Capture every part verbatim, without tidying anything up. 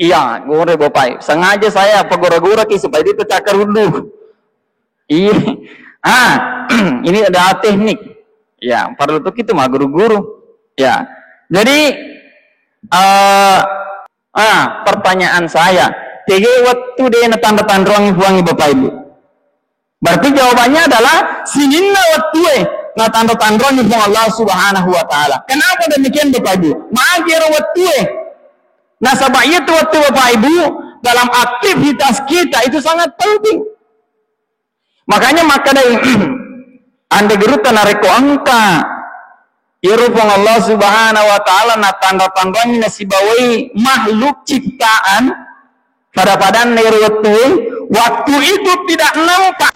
Iya, gore Bapak. Sengaja saya pagora-gora ki supaya dia tercakar dulu. Iya. Ah, ini ada teknik. Ya, perlu tuh kita mah guru-guru. Ya. Jadi, eh, ah, pertanyaan saya, tege wettu de' natanra-tanrangi Puang Bapak Ibu. Berarti jawabannya adalah sininna wettue natanra-tanrangi Puang Allah Subhanahu wa Ta'ala. Kenapa demikian, Bapak Ibu? Magi ero wettue. Nasaba iya tu wettu, Bapak Ibu, dalam aktivitas kita itu sangat penting. Makanya makkedai, ande gurutta, narekko engka iyaro Puang Allah Subhanahu wa Ta'ala natanra-tanrangi nasibawai makhluk ciptaan, pada-padanna ero wettue, waktu itu tidak nampak.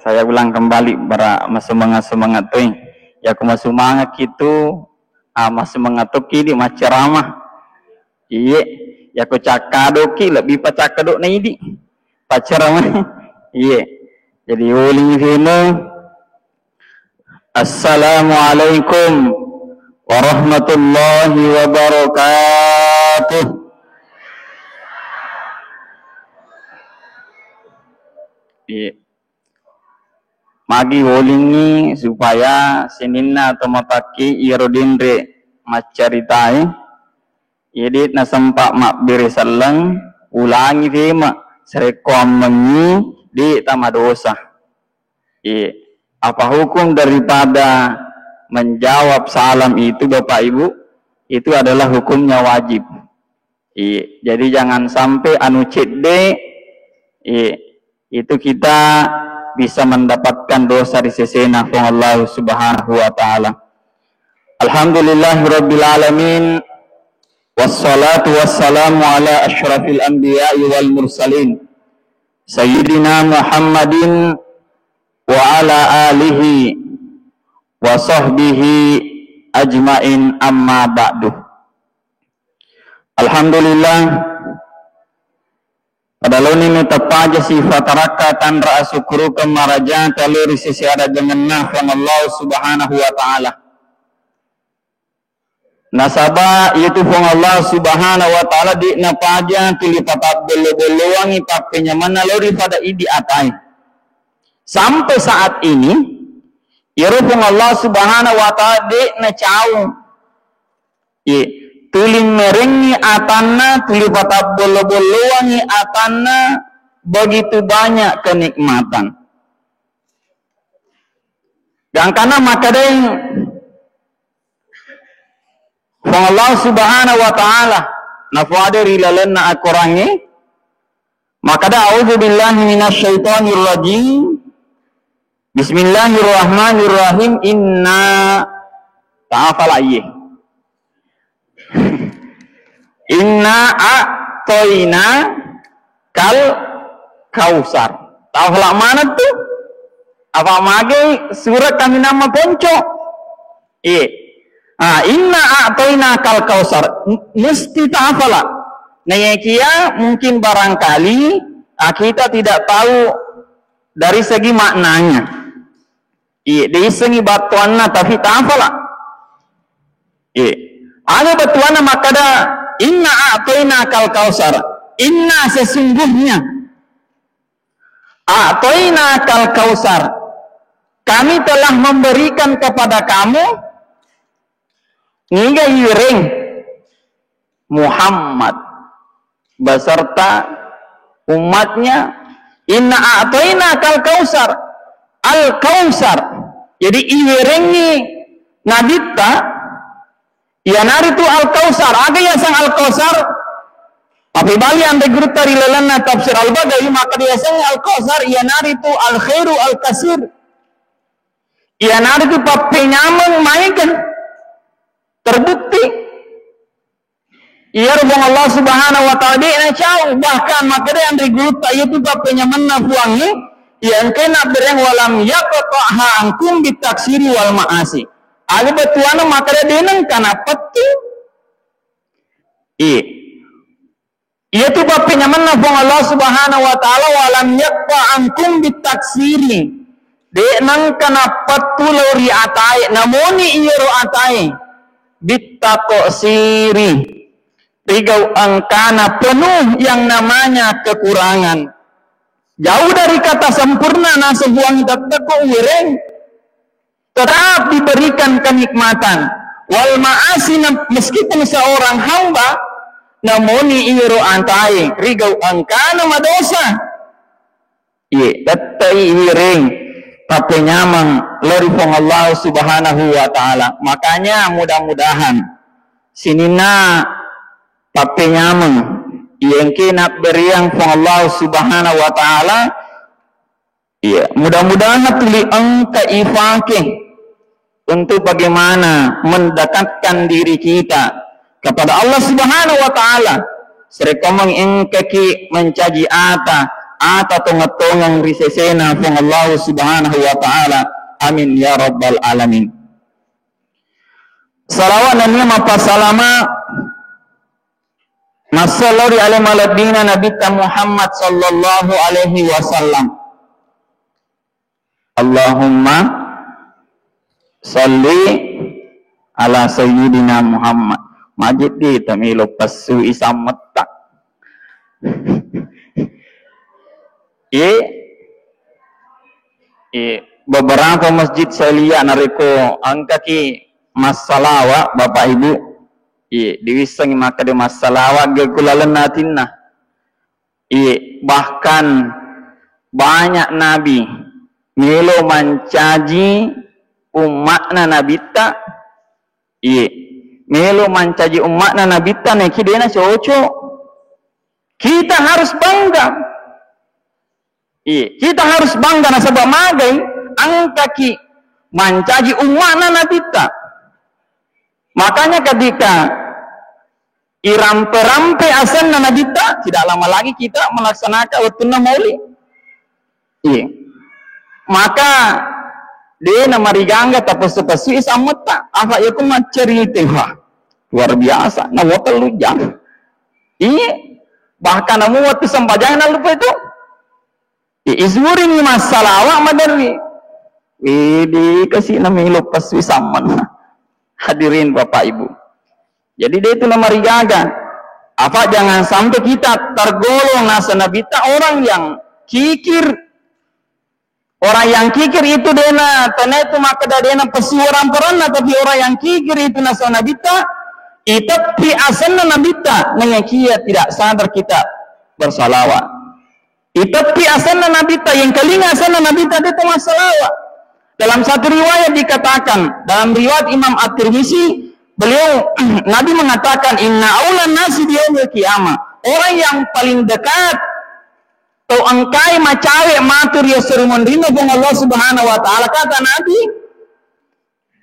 Saya ulang kembali, bara masumanga-sumanga toi. Yako masumanga kitu, ah, masumanga tokki di macceramah. Iye, yako cakkadoki lebbi pacakkadona idi. Paccaramai. Iye. Jadi, uling fino. Assalamualaikum warahmatullahi wabarakatuh. Iye. Magi wolingngi supaya sininna atau matakki iyaro denre maccaritai. Iya, de' nasempa mabbere selleng, ulangi fema, sarekko ammengngi, de' tamadosa. Iya. Apa hukum daripada menjawab salam itu, Bapak Ibu? Itu adalah hukumnya wajib. Iya. Jadi jangan sampai anu cedde, iya, itu kita bisa mendapatkan dosa di sesena Puang Allah Subhanahu wa Ta'ala. Alhamdulillahirabbil alamin. Wassalatu wassalamu ala asyrafil anbiya'i wal mursalin, Sayyidina Muhammadin wa ala alihi wa sahbihi ajmain, amma ba'du. Alhamdulillah, pada laoni metappaja sifat tarakka tanra asukkurukeng maraja talo ri sisi arajangenna Puang Allah Subhanahu wa Ta'ala. Nasaba iyatu Puang Allah Subhanahu wa Ta'ala de' napaja tuli patabbollo-bollowangi pappenyamenna lao ri pada idi atae. Sampai saat ini, iyaro Puang Allah Subhanahu wa Ta'ala de' nacau. Ye, tuli merengngi atanna, tuli patabbollo-bollowangi atanna, begitu banyak kenikmatan. Gangkanna makkedai Puang Allah Subhanahu wa Ta'ala, nafuade ri lalenna Al-Qurangnge, makkeda, "A'udzu billahi minasyaitonir rajim. Bismillahirrahmanirrahim. Inna," ta'afala iye. "Inna a'toina kal kausar." Ta'afala maneng tu? Apa magai surat kaminang maponco? Iye. Ah, "Inna a'toina kal kausar." M-, mesti ta'afala. Nayakia mungkin barangkali, ah, kita tidak tahu dari segi maknanya. Iye, deissengngi battuanna, tapi ta'afala. Iye. Aga battuanna makkeda, "Inna a'toina kal kausar." Inna, sesungguhnya. A'toina kal kausar. Kami telah memberikan kepada kamu, niga iwereng Muhammad beserta umatnya, "Inna a'toina kal kausar." Al-Kausar. Jadi, iwerengngi Nabitta, iyanaritu Al-Kausar. Aga yaseng Al-Kausar? Tapi bali anre gurutta ri lalenna Tafsir Al-Baghawi, maka yaseng Al-Kausar, iyanaritu al-khairu al-kasir. Iyanaritu pappenyameng maega. Terbukti. Iyaro Puang Allah Subhanahu wa Ta'ala de' nacau, bahkan makkeda anre gurutta, iyatu pappenyamenna Puangnge, iya engkae nabbereng, "Walam yaqta'ha ankum bitaksiri wal ma'asi." Aga bettuanna makkeda de' nengka napettu. Iye. Iyatu pappenyamenna Puang Allah Subhanahu wa Ta'ala, "Walam yaqta ankum bitaksiri." De' nengka nappettu lao ri atae, namoni iyaro atae, bittaqsiri, rigau engkana penuh yang namanya kekurangan. Jauh dari kata sempurna, naseng Puang, tettekko uwereng. Tetap diberikan kenikmatan. Wal ma'asi, meskipun seorang hamba, namoni iyaro atae, rigau engkana madosa. Iye, tette'i iwiring pappenyameng lao ri Puang Allah Subhanahu wa Ta'ala. Makanya mudah-mudahan sininna pappenyameng iyengke nabberiang Puang Allah Subhanahu wa Ta'ala, iya, mudah-mudahan tuli engka ifake untuk bagaimana mendekatkan diri kita kepada Allah Subhanahu wa Ta'ala. Sarekkoameng engkaki mencaji ata, ata tongeng-tongeng ri sesena Puang Allah Subhanahu wa Ta'ala. Amin ya rabbal alamin. Salawat nennia mappasalama masselo ri ale malebbina Nabitta Muhammad sallallahu alaihi wasallam. Allahumma salli ala sayyidina Muhammad. Majiddi tamilo passui sammetta. Iye, iye, beberapa masjid saya lihat narekko engkaki massalawa, Bapak Ibu, iye, diwissengi makkeda massalawa ge ku lalenna atinna. Iye, bahkan banyak nabi melo mancaji umma'na nabitta. Iye, melo mancaji umma'na nabitta, naiki dena cocok. Kita harus bangga. Iye, kita harus bangga nasaba magai engkaki mancaji umma'na nabitta. Makanya ketika irampe-rampe asenna nabitta, tidak lama lagi kita melaksanakan wettunna maulid. Iya. Maka de namarigangga tapessu-pessui sammetta. Apa yaku maccerita, wah, luar biasa. Nawa tellu jam. Iya. Bahkan namu waktu sembajang nalupa itu. Isurini massalawa maderri. Widi kasi namelo passui sammanna. Hadirin Bapak Ibu. Jadi de itu namarigaga. Apa jangan sampai kita tergolong nasa nabitta orang yang kikir. Orang yang kikir itu dena, tena itu makkeda dena pesuarang peranna, tapi orang yang kikir itu nasa nabitta, iteppi asenna nabitta, nayakia tidak sadar kita bersalawat. Iteppi asenna nabitta, yang kelinga asenna nabitta, de to massalawa. Dalam satu riwayat dikatakan, dalam riwayat Imam At-Tirmizi, beliau, Nabi mengatakan, "Inna aulan nasi biyaumil qiyamah." Orang yang paling dekat, tau engkai macawe matu ri esso ri monrinna Puang Allah Subhanahu wa Ta'ala, kata Nabi,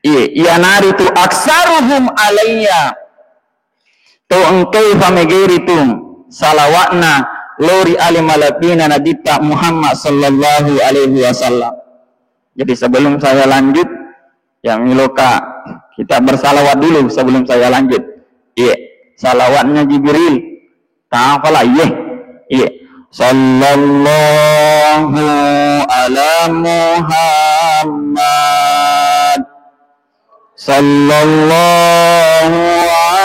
Iye, iyanaritu aksaruhum alayya. To engkai famegeri tu salawatna lori ale malebbina Nabitta Muhammad sallallahu alaihi wasallam. Jadi sebelum saya lanjut, ya miloka kita bersalawat dulu sebelum saya lanjut. Iye, salawatnya Jibril. Tafala, iye. Iye. Sallallahu ala Muhammad. Sallallahu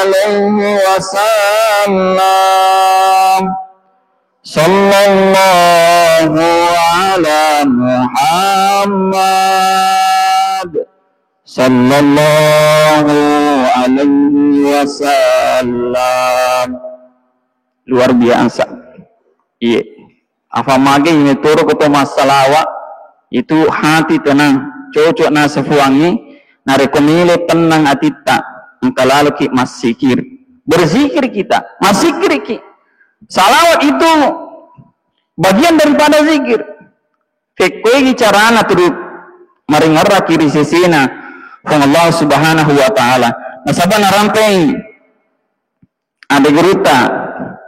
alaihi wasallam. Sallallahu ala Muhammad. Sallallahu alaihi wasallam. Luar biasa. Iye. Apa mage ini turu ko to massalawa, itu hati tenang, cocok nasa Puangnge, narekko melo tenang atitta, engka laloki massikir. Berzikir kita, massikiriki. Salawat itu bagian daripada zikir. Fekkoigi carana tudu maringerraki ri sesena Puang Allah Subhanahu wa Ta'ala. Nasaba narampai ada gurutta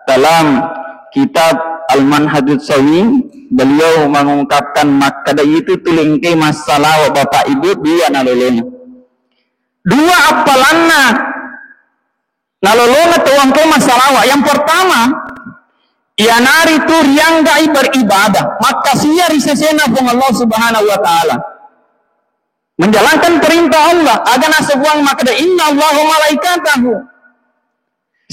dalam kitab Al-Manhajus Sawim, beliau mengungkapkan makkeda itu tuli engkai massalawa Bapak Ibu dua nalolona. Dua appalanna nalolona tau engkai massalawa. Yang pertama, Iyanaritu riangga'i beribadah, makkasiya ri sesena Puang Allah Subhanahu wa Ta'ala. Menjalankan perintah Allah, aga naseng Puang makkeda, "Inna Allah wa malaikatahu."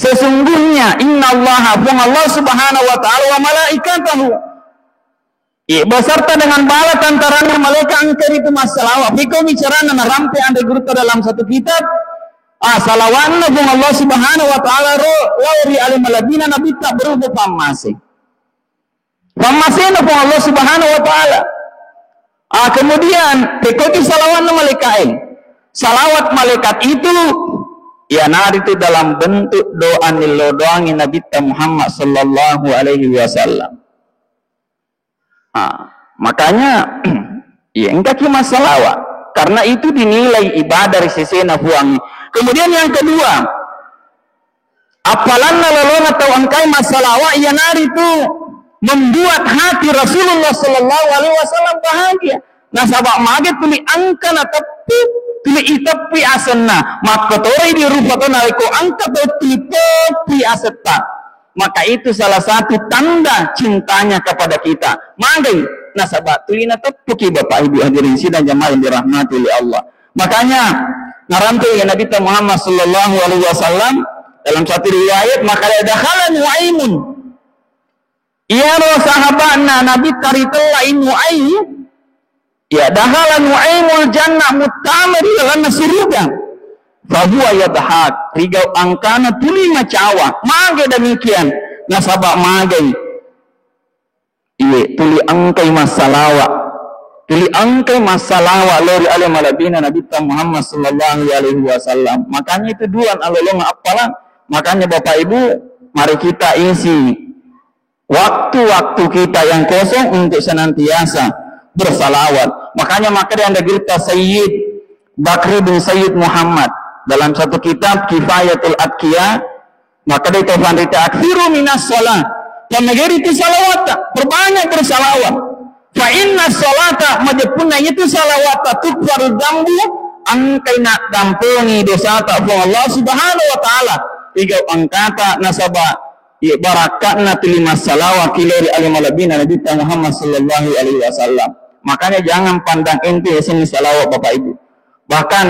Sesungguhnya, inna Allah, Puang Allah Subhanahu wa Ta'ala, wa malaikatahu, iya, beserta dengan bala tantarana malaikat engka ritu massalawa. Piko bicarana narampe anre gurutta dalam satu kitab, ah, salawanna Puang Allah Subhanahu wa Ta'ala ro, lao ri ale malebbina Nabitta berupa pammase. Pammasena Puang Allah Subhanahu wa Ta'ala. Ah, kemudian, pekoki salawanna malaikae. Salawat malaikat itu, iyanaritu dalam bentuk doa nillo doangi Nabitta Muhammad sallallahu alaihi wasallam. Ah, makanya, iya, engkaki massalawa. Karena itu dinilai ibadah ri sesena Puang. Kemudian yang kedua, appalanna lolona tau engkai massalawa iyanaritu membuat hati Rasulullah sallallahu alaihi wasallam bahagia. Nasaba mage tuli engka nateppu, tuli iteppi asenna. Makkotori di rupa to narekko engka to tuli teppi asetta. Maka itu salah satu tanda cintanya kepada kita. Magai nasaba tuli nateppuki Bapak Ibu hadirin sidang jamaah yang dirahmati oleh Allah. Makanya narampe ya Nabi Muhammad sallallahu alaihi wasallam dalam satu riwayat, maka dakhala Nuaimun. Iyaro sahabatna Nabi taritella Nuaim, ya, dakhala Nuaimul jannah, muttama ri lalenna suruga. Fahuwa yadhak, rigau engkana tuli macawa. Mage demikian? Nasaba magai? Iye, tuli engkai massalawa. Tuli engkai massalawa lao ri ale malebbina Nabitta Muhammad sallallahu alaihi wasallam. Makanya itu dua nalolonga appalang. Makanya Bapak Ibu, mari kita isi waktu-waktu kita yang kosong untuk senantiasa bersalawat. Makanya maka di anda gerita Sayyid Bakri bin Sayyid Muhammad dalam satu kitab Kifayatul Atqiya, maka dia itu fanrita aksiru minas salah. Pamegeri itu salawat, perbanyak bersalawat. Fa inna salata, majepunna itu salawat, tukfaru dambu, engkai naddampengi dosata Puang Allah Subhanahu wa Ta'ala. Tiga angkata nasaba iya barakka'na tuli massalawa ki lao ri ale malebbina Nabitta Muhammad sallallahu alaihi wasallam. Makanya jangan pandang enteng yasengnge salawat Bapak Ibu. Bahkan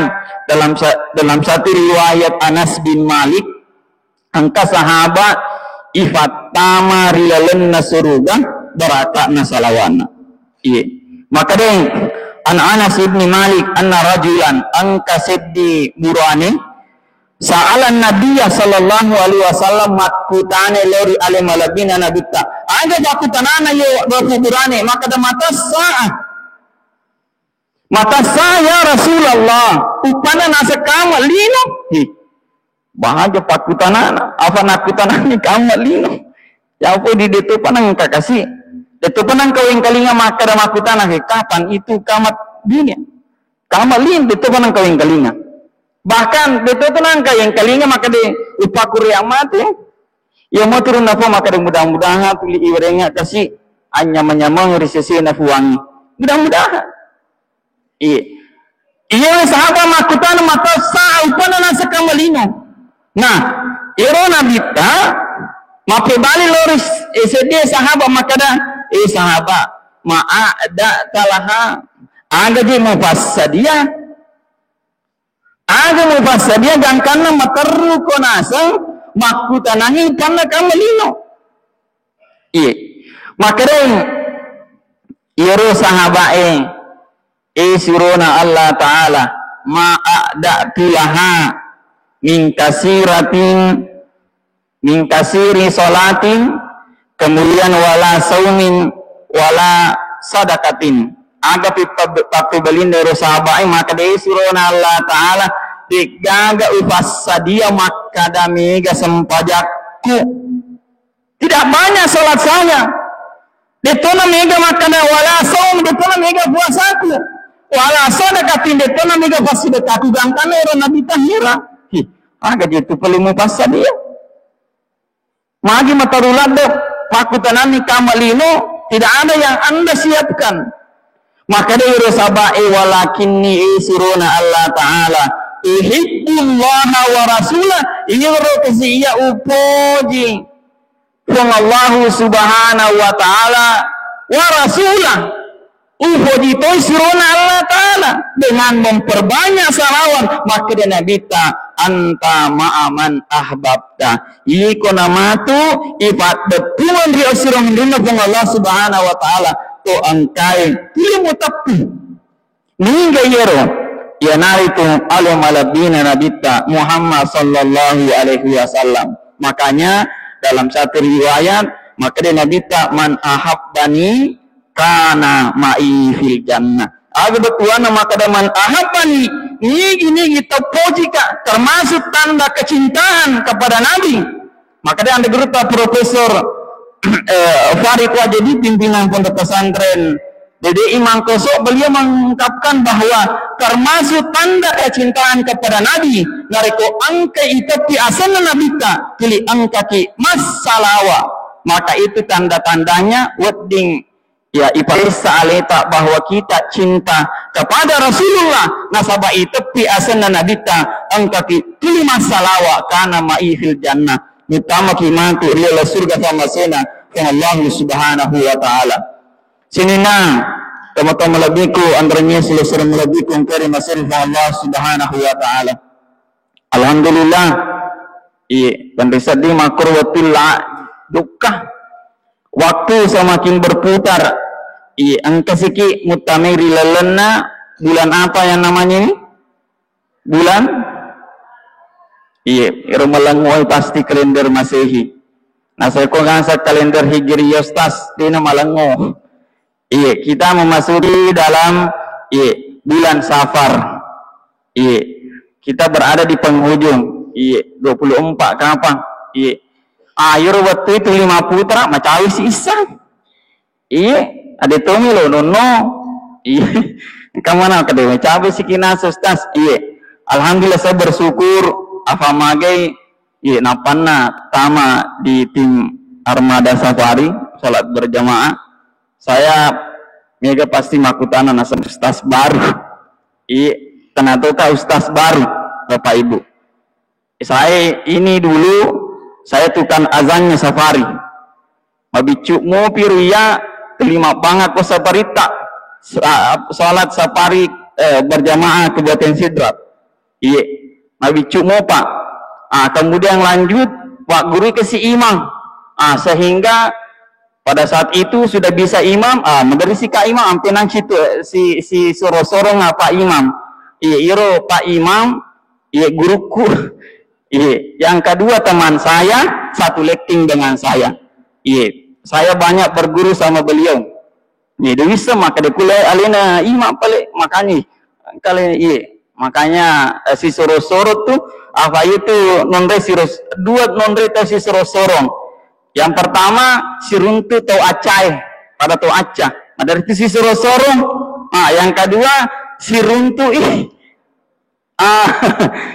dalam sa-, dalam satu riwayat Anas bin Malik, engka sahabat ifattama ri lalenna suruga barakka'na salawanna. Iya. Maka deng, an Anas ibni Malik anna rajulan, engka seddi burane, sa'alan Nabiyya sallallahu alaihi wasallam, makkutana lao ri ale malebbina Nabitta. Aga pakkutanana yo dua kuburane, makkeda, "Mata sa'a?" "Mata sa'a ya Rasulullah?" Uppanna naseng kama lino. Hi. Bahagia pakkutanana, apa nakkutanani kama lino. Ya apa di deto panang kakasi. Deto panang kawengkalinga makkeda makkutana, "He, kapan itu kamat dunia?" Kama lin, deto panang kawengkalinga. Bahkan deto tu nangka yang kalinga maka de upakuri amate. Ya mau turun apa maka de mudah-mudahan tuli iwarenga kasi anyamang-nyamang ri sesena Puang. Mudah-mudahan. Iya. Iya sahabat makkutana mata sa'a upana nasaka malino. Nah, ero Nabitta mappebali lao ri s-, eh, seddi sahabat makkeda, "Eh sahabat, ma'adda talaha, aga je mupassadia?" Aga mupassadia gangkanna materruko naseng makkutanangi panna kamma lino. Iye. Makkedai iyaro sahabae, e surona Allah Ta'ala, ma a'da'tu laha min kasiratin min kasiri salatin, kemudian wala saumin, wala sadakatin. Aga pippa-, pappebalinna ero sahabae, maka de surona Allah Ta'ala, de'gaga upassadia makkada mega sempajakku. Tidak banyak salat saya. De'tona mega makkada wala saum, de'tona mega puasaku. Wala sadakatin, de'tona mega passidekkaku, gangkanna ero Nabi tahira. Hi, aga je tu perlu mupassadia. Magi mataru ladde, pakkutananni kamma lino, tidak ada yang Anda siapkan. Maka de ero sahabae, walakinni, e surona Allah Ta'ala, uhibbullaha wa rasulah, iyaro kasi iya upoji Puang Allahu Subhanahu wa Ta'ala wa Rasulah. Upoji toi sirona Allah Ta'ala dengan memperbanyak salawat. Makkeda Nabitta, "Anta ma'a man ahbabta." Iko namatu ipaddettuang ri osirong rinna Puang Allah Subhanahu wa Ta'ala to engkae tuli muteppu. Niga iyaro? Iyanaritu ale malebbina Nabitta Muhammad sallallahu alaihi wasallam. Makanya dalam satu riwayat, makkeda Nabitta, "Man ahabbani kana ma'i fil jannah." Aga bettuanna makkeda, "Man ahabbani," nigi-nigi tappojika, termasuk tanda kecintaan kepada Nabi. Makkeda anre gurutta Profesor, eh, Farid Wajedi, pimpinan Pondok Pesantren D D I Mangkoso, beliau mengungkapkan bahwa termasuk tanda kecintaan kepada Nabi, narekko engka iteppi asenna Nabitta, tuli engkaki massalawa. Maka itu tanda-tandanya wedding, ya, iparessa aleta bahwa kita cinta kepada Rasulullah, nasaba iteppi asenna Nabitta, engkaki tuli massalawa, kana ma'i fil jannah. Muttamaki matu ri laleng surga fammasena Puang Allah Subhanahu wa Ta'ala. Sininna tomatoa malebbiku, anrenge silessureng malebbiku engka ri masena Puang Allah Subhanahu wa Ta'ala. Alhamdulillah. Iye, tenri sedding makkoro wettulla dukka. Waktu semakin berputar. Iye, engka siki muttamai ri lalenna bulan apa yang namanya ini? Bulan? Iye, ero malengo pasti kalender Masehi. Nah, saya kok ngaseng kalender Hijriyah, Ustaz, dena malengo. Iye, kita memasuki dalam, iye, bulan Safar. Iye, kita berada di penghujung. Iye, dua puluh empat kapang. Iye. Ah, iyaro wettu itu lima putra, macawi si Isa. Iye, ade tomi lo nonno. Iye. Kamana kade macawi si kinasa, Ustaz. Iye. Alhamdulillah, saya bersyukur, afa magai, iye, napanna tama di tim Armada Safari, salat berjamaah. Saya mega pasti makkutana naseng ustaz baru. Iye, tenatoka ustaz baru, Bapak Ibu. Saya ini dulu, saya tukang azannya Safari. Mabiccu mopi ro iya, terima banget ko Safaritta. Sa-, salat Safari, eh, berjamaah Kabupaten Sidrap. Iye, mabiccu mopa. Ah, kemudian lanjut, Pak Guru ke si imam. Ah, sehingga pada saat itu sudah bisa imam, ah, maderri si Kak Imam, ampe nang situ, eh, si, si soro-sorong, ah, Pak Imam. Iye, iro Pak Imam, iye, gurukku. Iye, yang kedua teman saya, satu letting dengan saya. Iye, saya banyak berguru sama beliau. Iye, de wisseng makkeda kula alena imam pale, makanya kale, iye. Makanya, eh, sisoro-soro tu, apa itu nonre siro, dua nonre tau sisoro-sorong. Yang pertama, siruntu tau accae, pada tau acca. Nah, dari itu sisoro-sorong. Ah, yang kedua, siruntu, ih, ah,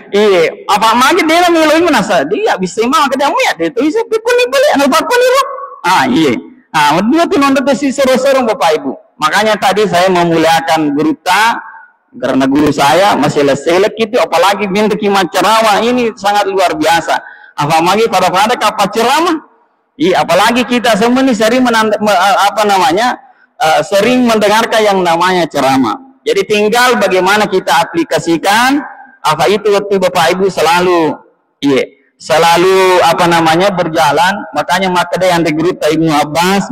iye, apa magi dena meloi manasa, dia bisa mah kada mu ya, dia tu bisa pikun ni balik, anu pakun ni ro. Ah, iye. Ah, dia tu nonton tu sisoro-sorong Bapak Ibu. Makanya tadi saya memuliakan guru ta, karena guru saya masih selek-selek itu, apalagi minta ki maccarama ini sangat luar biasa. Apa magi pada-pada kapal ceramah, Iya, apalagi kita semua ini sering menand-, me-, eh, apa namanya, eh, sering mendengarkan yang namanya ceramah. Jadi tinggal bagaimana kita aplikasikan, apa itu waktu Bapak Ibu selalu, iya, selalu apa namanya berjalan. Makanya makkeda yang di grup Ibnu Abbas,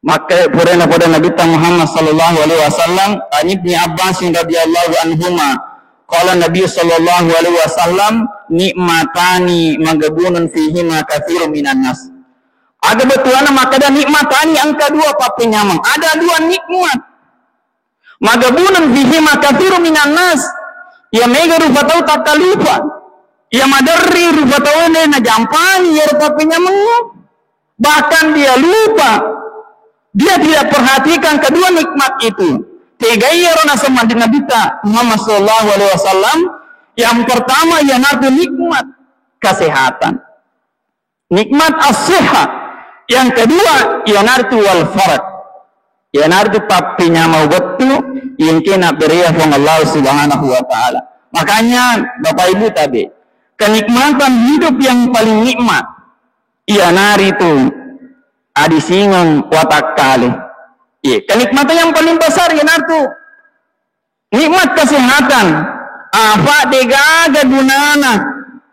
Makkeda purana pada Nabitta Muhammad sallallahu alaihi wasallam, an Ibni Abbas radhiyallahu anhuma, qala Nabi sallallahu alaihi wasallam, "Nikmatani maghbunun fihima katsirun minan nas." Aga bettuanna makkeda nikmatani engka dua pappenyameng. Ada dua nikmat. Maghbunun fihima katsirun minan nas. Iya mega rupa tau takkalupa. Iya maderri rupa tau de najampani iyaro pappenyamengnge. Bahkan dia lupa, dia tidak perhatikan kedua nikmat itu. Tega iyaro naseng Nabitta Muhammad sallallahu alaihi wasallam, yang pertama iyanaritu nikmat kesehatan. Nikmat as-sihha. Yang kedua iyanaritu wal faraj. Iyanaritu pappenyameng wettu engkae nabberea Puang Allah Subhanahu wa Ta'ala. Makanya Bapak Ibu tabe, kenikmatan hidup yang paling nikmat Iyanaritu adisingeng watakkale. Iye, kenikmatan yang paling besar iyanaritu nikmat kesehatan. Apa degaga gunana,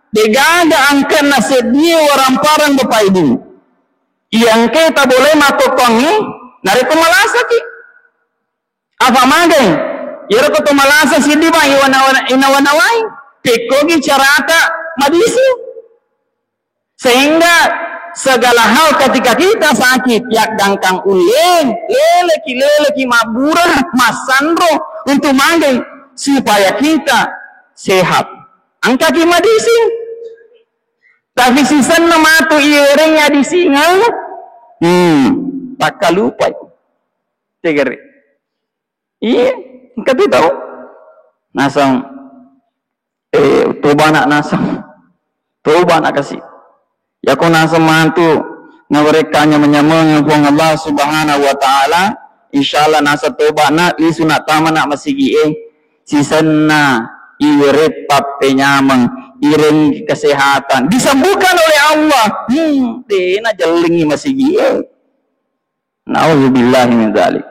degaga angkenna seddie waramparang Bapak Ibu. Iya engke tabolai makkokkoangngi narekko malasaki. Apa magai? Iyaro ko to malasa siddi bang iwana-, inawa-nawai, pekkogi carata madising. Sehingga segala hal ketika kita sakit, yaggangkang ulleng, leleki, leleki mabbura, massanro untuk magai supaya kita sehat. Engkaki madising. Tapi sisenna matu iwerengngi adisingeng, hmm, takkalupai. Tegere. Iya, engka tu tau. Naseng, eh, tobana naseng. Tobana kasi. Yako naseng matu nawerekka nyameng-nyameng Puang Allah Subhanahu wa Ta'ala, insyaallah naseng tobana, lisu na tama na masigi e. Sisenna iwere pappenyameng, ireng kesehatan disembuhkan oleh Allah. Hmm, dena jellingi masigi e. Nauzubillahi min dzalik.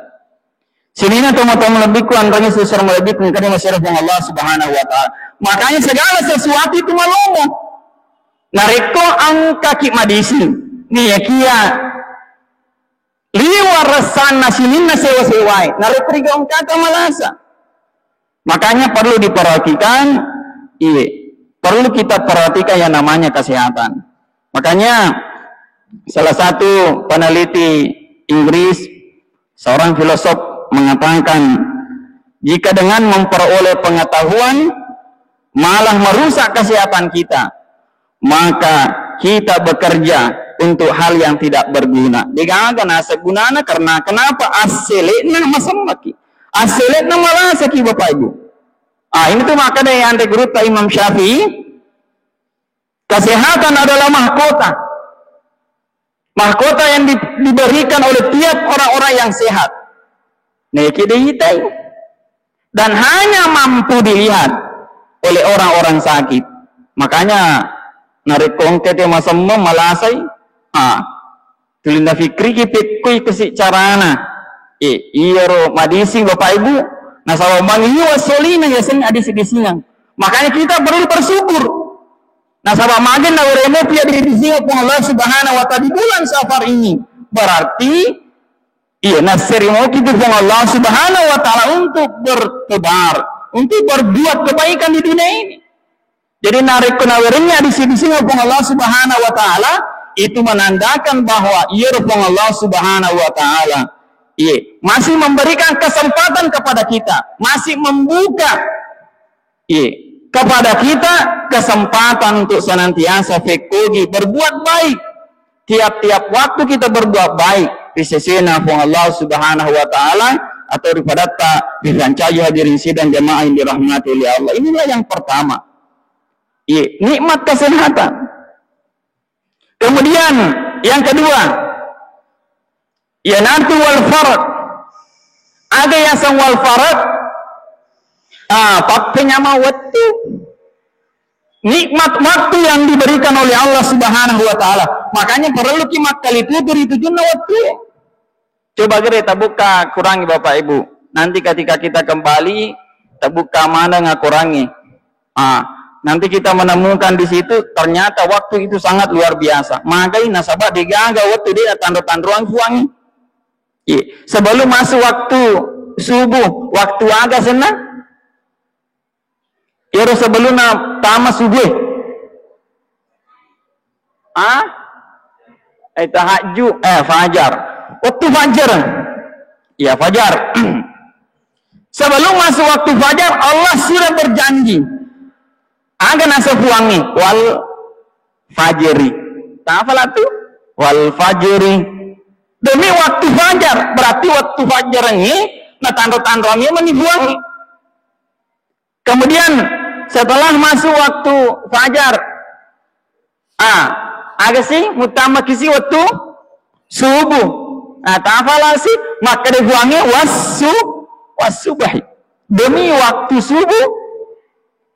Sininna tomatoa malebbiku, anrangi susur malebbiku, engkani masyarakat Allah Subhanahu wa Ta'ala. Makanya segala sesuatu itu malomo. Narekko engkaki madising, niyakia liwa ressanna sininna sewa-sewae, narekko riga engkaka malasa. Makanya perlu diperhatikan, iya, perlu kita perhatikan yang namanya kesehatan. Makanya salah satu peneliti Inggris, seorang filosof mengatakan, jika dengan memperoleh pengetahuan malah merusak kesehatan kita, maka kita bekerja untuk hal yang tidak berguna. Degaga naseng gunana karena kenapa? Assele'na masemmaki. Assele'na malasaki, Bapak Ibu. Ah, ini tuh maka dari anre gurutta Imam Syafi'i, kesehatan adalah mahkota. Mahkota yang di-, diberikan oleh tiap orang-orang yang sehat. Niki diitai. Dan hanya mampu dilihat oleh orang-orang sakit. Makanya narekko engka te masemmeng malasai, ha, tuli nafikriki pekkoi kasi carana. Eh, iyaro madising Bapak Ibu, nasaba mangiwa solina yasenna adisi-disingeng. Makanya kita perlu bersyukur. Nasaba magenna weremo pia didisingeng Puang Allah Subhanahu wa Ta'ala di bulan Safar ini. Berarti iya, nasserimoki tu Puang Allah Subhanahu wa Ta'ala untuk bertebar, untuk berbuat kebaikan di dunia ini. Jadi narekko nawerengngi adisi-disingeng Puang Allah Subhanahu wa Ta'ala, itu menandakan bahwa iya Puang Allah Subhanahu wa Ta'ala, iya, masih memberikan kesempatan kepada kita, masih membuka, iya, kepada kita kesempatan untuk senantiasa fekkogi berbuat baik. Tiap-tiap waktu kita berbuat baik, ri sesena Puang Allah Subhanahu wa Ta'ala atau ri padatta ri pancaji hadirin sidang jamaah yang dirahmati oleh Allah. Inilah yang pertama. Iya, nikmat kesehatan. Kemudian yang kedua, iyanatu wal farag. Aga yaseng wal farag? Ah, pappenyameng wettu. Nikmat waktu yang diberikan oleh Allah Subhanahu wa Ta'ala. Makanya perlu ki makkali tutu ri tujunna wettu. Coba gede tabukka kurangi Bapak Ibu. Nanti ketika kita kembali, tabukka maneng kurangi. Ah, nanti kita menemukan di situ ternyata waktu itu sangat luar biasa. Magai nasaba degaga wettu de natanro-tanroang Puangnge. Iya. Sebelum masuk waktu subuh, waktu aga senna? Iyaro sebelumna tama subuh. Ah? Eh, tahajud, eh, fajar. Waktu fajar. Ya, fajar. Sebelum masuk waktu fajar, Allah sudah berjanji. Aga naseng Puangnge, wal fajri. Tafala tu? Wal fajri. Demi waktu fajar, berarti waktu fajar ini natanro-tanro mani Puangnge. Kemudian setelah masuk waktu fajar, ah, aga si muttama kisi waktu subuh. Nah, tafala si makkeda Puangnge wassu, wassubahi. Demi waktu subuh,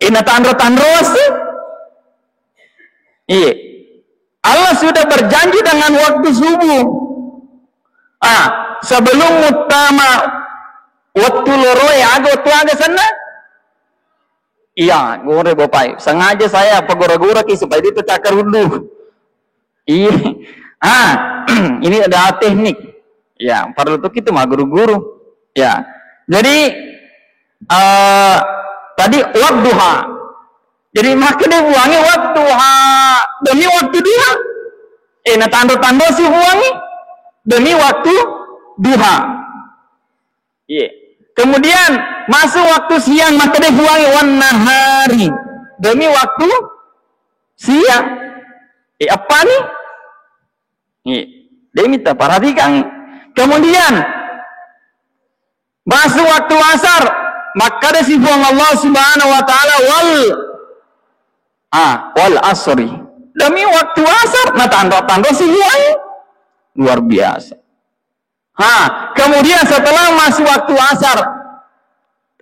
ina tanro-tanro si. Iya. Allah sudah berjanji dengan waktu subuh. Ah, sebelum muttama wettu loroe, aga wettu aga senna? Iya, gore Bapak. Sengaja saya pegora-gora ki supaya dia tercakar dulu. Iya. Ah, ini ada teknik. Ya, perlu tuh kita mah guru-guru. Ya. Jadi, eh, tadi wadduha. Jadi, makkeda buangi wadduha demi waktu duha. Eh, na tando-tando si buangi demi waktu duha. Iya. Kemudian masuk waktu siang, makkeda buangi wan nahari demi waktu siang. Eh, apa nih? Iya. Demi perhatikan. Kemudian masuk waktu asar, makkeda si Puang Allah Subhanahu wa Ta'ala, wal, ah, wal asri. Demi waktu asar, na tando-tando si buangi. Luar biasa. Ha, kemudian setelah masuk waktu asar,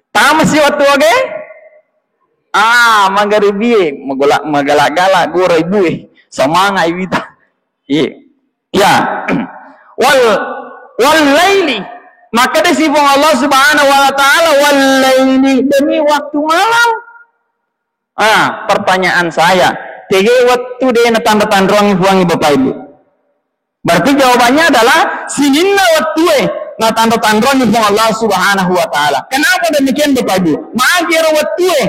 tama si waktu oge? Ah, magaribie, magala-, magala-gala, gora ibue, semangat ibita. Iya. Ya. Wal, wal laili. Makkeda si Puang Allah Subhanahu wa Ta'ala, wal laili, demi waktu malam. Ah, pertanyaan saya, tege wettu de natanro-tanroangi Puangnge, Bapak Ibu? Berarti jawabannya adalah sininna wettue natanro-tanroangi Puang Allah Subhanahu wa Ta'ala. Kenapa demikian, Bapak Ibu? Magi ero wettue.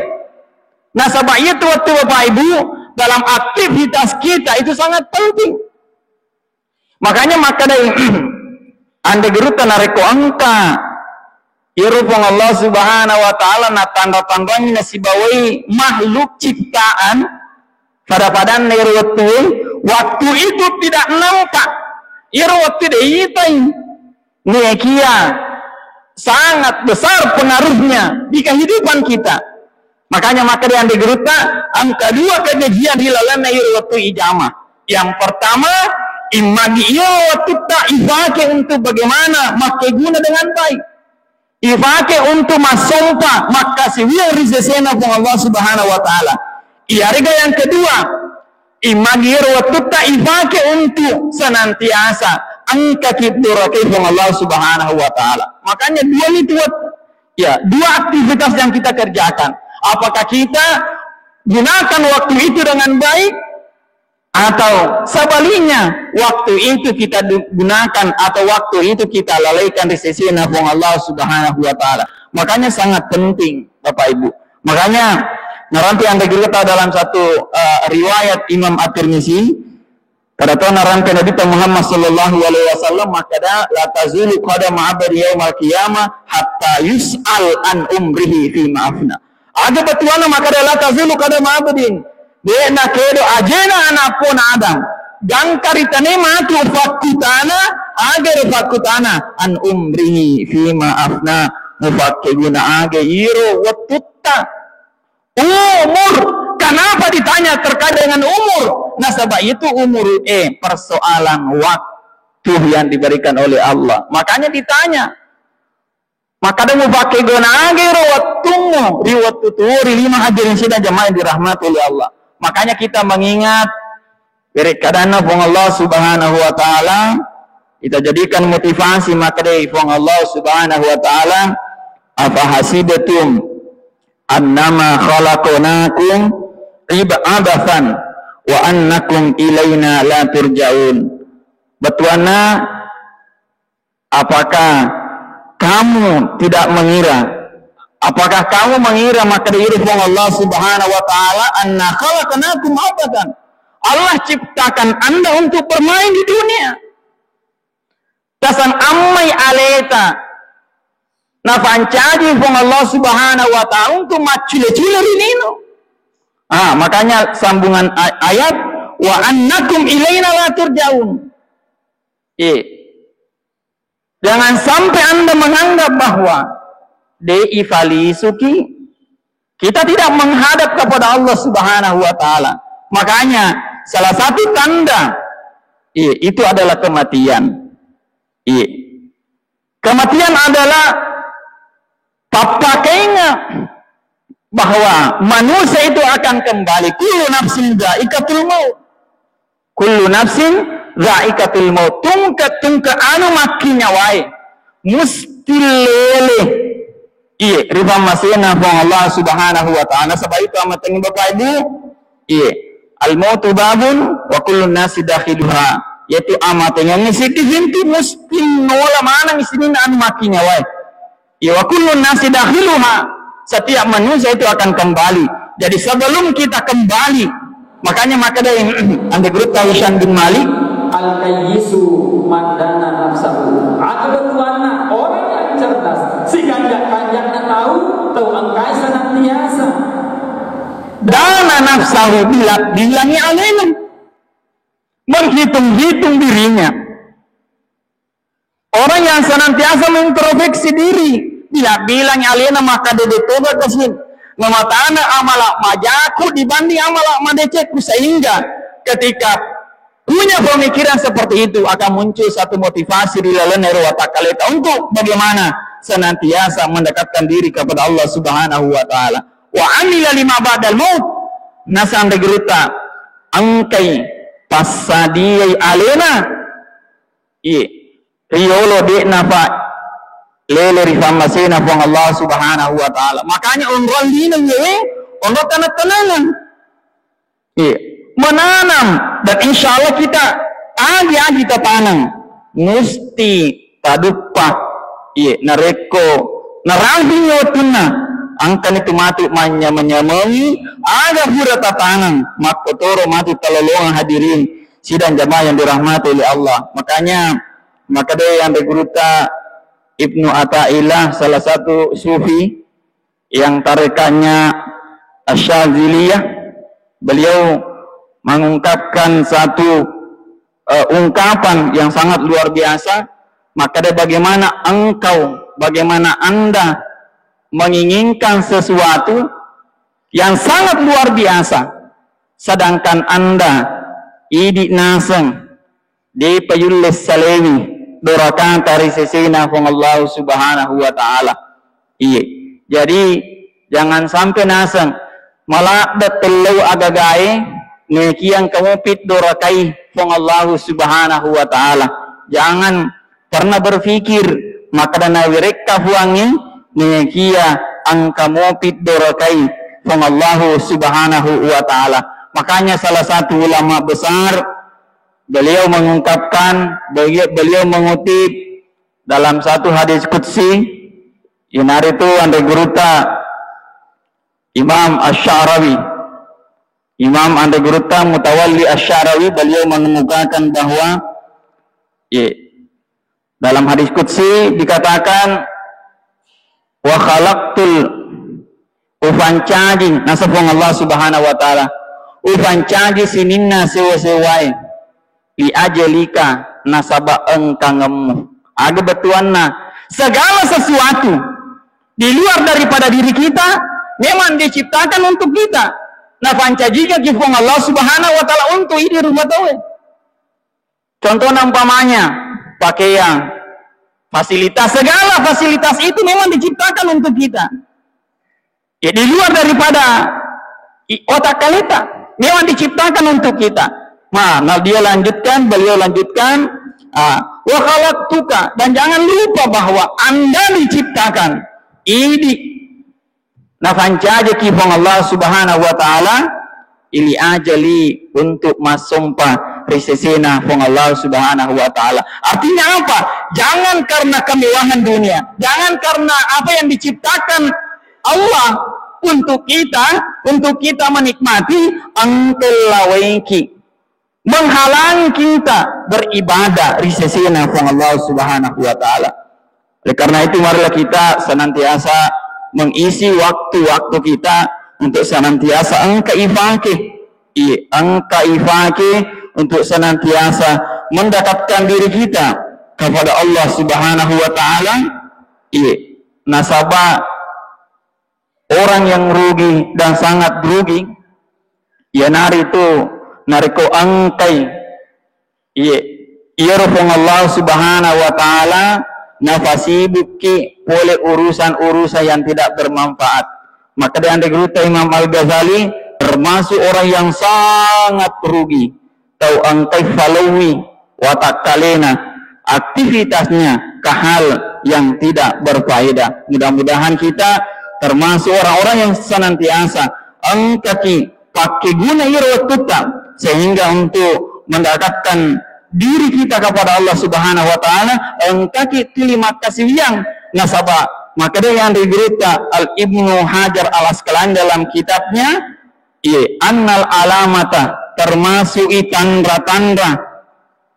Nasaba iyatu wettu, Bapak Ibu, dalam aktivitas kita itu sangat penting. Makanya makkedai, ande gurutta, narekko engka iyaro Puang Allah Subhanahu wa Ta'ala natanra-tanrangi nasibawai makhluk ciptaan pada-padanna iyaro wettue, waktu itu tidak nampak, iyaro wettu de itai. Nekia sangat besar pengaruhnya di kehidupan kita. Makanya makkeda ande gurutta, engka dua kejajian ri lalenna iyaro wettu ijama. Yang pertama, immagi iyaro wettutta ifake untuk bagaimana makkeguna dengan baik. Ifake untuk massompa, makkasiwiang ri sesena Puang Allah Subhanahu wa Ta'ala. Iyarega yang kedua, immagi iyaro wettutta ifake untuk senantiasa engkaki dorake Puang Allah Subhanahu wa Ta'ala. Makanya dua itu wet-, ya, dua aktivitas yang kita kerjakan. Apakah kita gunakan waktu itu dengan baik, atau sebaliknya, waktu itu kita du-, gunakan atau waktu itu kita lalaikan ri sesena Puang Allah Subhanahu wa Ta'ala. Makanya sangat penting, Bapak Ibu. Makanya, narampe ande gurutta dalam satu, eh, riwayat Imam At-Tirmizi, kada to narampe Nabitta Muhammad sallallahu alaihi wasallam makkeda, "La tazulu qadama abdi yaumal qiyamah hatta yus'al an umrihi fima afna." Aga bettuanna makkeda, "La tazulu qadama abdin." De nakedo ajena ana' eppona Adam gangka ri tanae matu fakkutana, aga ro fakkutana, an umrihi fima afna, mufakkeguna aga iro wettutta. Umur. Kenapa ditanya terkait dengan umur? Nasaba itu umur, eh, persoalan waktu yang diberikan oleh Allah. Makanya ditanya. Makkeda mupakkeguna aga iro wettummu ri wettu tuo, ri lima hadirin sidang jamaah yang dirahmati oleh Allah. Makanya kita mengingat werekkadanna Puang Allah Subhanahu wa Ta'ala, kita jadikan motivasi, makkedai Puang Allah Subhanahu wa Ta'ala, "Afahasibtum annama khalaqnakum ib-, abathan wa annakum ilaina la turja'un." Bettuanna, apakah kamu tidak mengira, apakah kamu mengira, makkeda iro Puang Allah Subhanahu wa Ta'ala, "Anna khalaqnakum abathan." Allah ciptakan Anda untuk bermain di dunia. Tasan ammai aleta napancaji Puang Allah Subhanahu wa Ta'ala untuk maccule-cule ri lino. Ah, makanya sambungan ay-, ayat, "Wa annakum ilaina la turja'un." Eh, jangan sampai Anda menganggap bahwa de ifalisuki, kita tidak menghadap kepada Allah Subhanahu wa Ta'ala. Makanya, salah satu tanda, iya, itu adalah kematian. Iya. Kematian adalah pappakainga bahwa manusia itu akan kembali. Kullu nafsin dzaiqatul maut. Kullu nafsin dzaiqatul maut. Tungke-tungke anu makkinyawae musti lele. Iye, rifammasena Puang Allah Subhanahu wa Ta'ala. Sebab itu, amatengnge Bapak Ibu, iye, al mautu babun wa kullu nasi dakhiluha. Yaitu amatengnge siddi pintu, musti nola maneng sininna anu makkinyawae. Iya, wa kullun nasi dakhiluha. Setiap manusia itu akan kembali. Jadi, sebelum kita kembali, makanya makkeda Anre Gurutta Hisham bin Malik, al kayyisu man dana nafsahu. Aga bettuanna orang yang cerdas, sikanjak-kanjakna tau, tau engkai senantiasa dana nafsahu, bila-, bilangi alena, menghitung-hitung dirinya. Orang yang senantiasa mengintrospeksi diri, bilang-bilang alena makkeda de toga kasi, namatana amala majaku dibanding amala madecekku, sehingga ketika punya pemikiran seperti itu akan muncul satu motivasi di dalam ero watakkaleta untuk bagaimana senantiasa mendekatkan diri kepada Allah Subhanahu wa Ta'ala. Wa amila lima ba'dal maut, nasang Anre Gurutta engkai passadiai alena. Iye, riolo de'na pa lele rifammasena Puang Allah Subhanahu wa Ta'ala. Makanya onrong lino iye, onrong taneng-tanengan. Iye, menanam dan insya Allah kita agi-agi tataneng musti taduppa. Iye, narekko naramping wettunna, engkani tu matu manyameng-nyamengi aga pura tataneng, makkotoro matu talolongang hadirin sidang jamaah yang dirahmati oleh Allah. Makanya, makkedai Anre Gurutta Ibnu Athaillah, salah satu sufi yang tarekatnya Asy-Syadziliyah, beliau mengungkapkan satu, eh, ungkapan yang sangat luar biasa. Makkeda, bagaimana engkau, bagaimana Anda menginginkan sesuatu yang sangat luar biasa, sedangkan Anda idi naseng, depa yulle salewi dorakata ri sesena Puang Allah Subhanahu wa Ta'ala. Iye. Jadi, jangan sampai naseng maladde tellau agagae, nekiang kamu pit dorakai Puang Allah Subhanahu wa Ta'ala. Jangan pernah berpikir, makkeda nawerekka Puangnge, nekia engka mopi dorakai Puang Allahu Subhanahu wa Ta'ala. Makanya salah satu ulama besar, beliau mengungkapkan, beliau, beliau mengutip dalam satu hadis qudsi, inaritu Anre Gurutta Imam Asy-Sya'rawi. Imam Anre Gurutta Mutawalli Asy-Sya'rawi, beliau mengemukakan bahwa, ye, dalam hadis qudsi dikatakan, "Wa khalaqtul," ufancaji, naseng Puang Allah Subhanahu wa Ta'ala, ufancaji sininna sewa-sewae, "li ajalika," nasaba engkangemmu. Aga bettuanna, segala sesuatu di luar daripada diri kita memang diciptakan untuk kita. Nafancajikaki Puang Allah Subhanahu wa Ta'ala untuk idi rumah tauwe. Contohnya umpamanya pakaian, fasilitas, segala fasilitas itu memang diciptakan untuk kita. Ya, di luar daripada i-, otak kita, memang diciptakan untuk kita. Nah, nah, dia lanjutkan, beliau lanjutkan, ah, "Wa khalaqtuka," dan jangan lupa bahwa Anda diciptakan. Ini nafancajaki Puang Allah Subhanahu wa Ta'ala, ili ajali, untuk massompa ri sesena Puang Allah Subhanahu wa Ta'ala. Artinya apa? Jangan karena kemewahan dunia, jangan karena apa yang diciptakan Allah untuk kita, untuk kita menikmati, engka lawaiki, menghalangi kita beribadah ri sesena Puang Allah Subhanahu wa Ta'ala. Oleh karena itu, marilah kita senantiasa mengisi waktu-waktu kita untuk senantiasa engka ifake. Iya, engka ifake untuk senantiasa mendekatkan diri kita kepada Allah Subhanahu wa Ta'ala. Iya, nasaba orang yang rugi dan sangat rugi, iyanaritu narekko engkai, iye, iyaro Puang Allah Subhanahu wa Ta'ala nafasibukki pole urusan-urusan yang tidak bermanfaat. Maka di Anre Gurutta Imam Al-Ghazali termasuk orang yang sangat rugi. tau engkai falowi watakkalena, aktivitasnya ke hal yang tidak berfaedah. Mudah-mudahan kita termasuk orang-orang yang senantiasa engkaki pakkeguna iro wettutta sehingga untuk mendekatkan diri kita kepada Allah Subhanahu wa Ta'ala, engkaki tuli makkasiwiang. Nasaba makkeda yang gurutta Al Ibnu Hajar Al Asqalani dalam kitabnya, iye, annal alamata, termasuk i tanra-tanra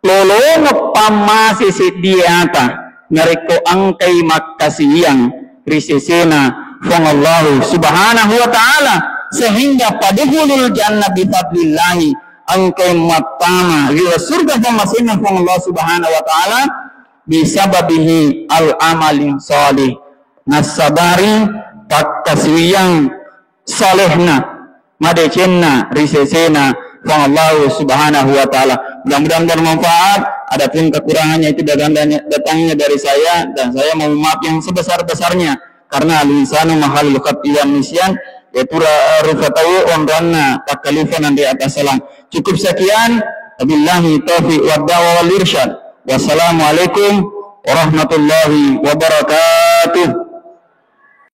lolongeng pammase seddie ata narekko engkai makkasiwiang ri sesena Puang Allahu Subhanahu wa Ta'ala, sehingga paduhulul jannah bifadlillahi, engkai mattama ri surga pammasenna Puang Allah Subhanahu wa Ta'ala, bisababihi al amalin salih, nassabari pakkasiwiang salehna, madecenna ri sesena Puang Allahu Subhanahu wa Ta'ala. Mudah-mudahan bermanfaat. Adapun kekurangannya itu datangnya, datangnya dari saya, dan saya mohon maaf yang sebesar-besarnya, karena al insanu mahalul khati' wa nisyan, yaitu ra-, rupa tau onronna pakkalupa nanre atassalang. Cukup sekian. Wabillahi taufiq wad da'wah wal irsyad. Wassalamualaikum warahmatullahi wabarakatuh.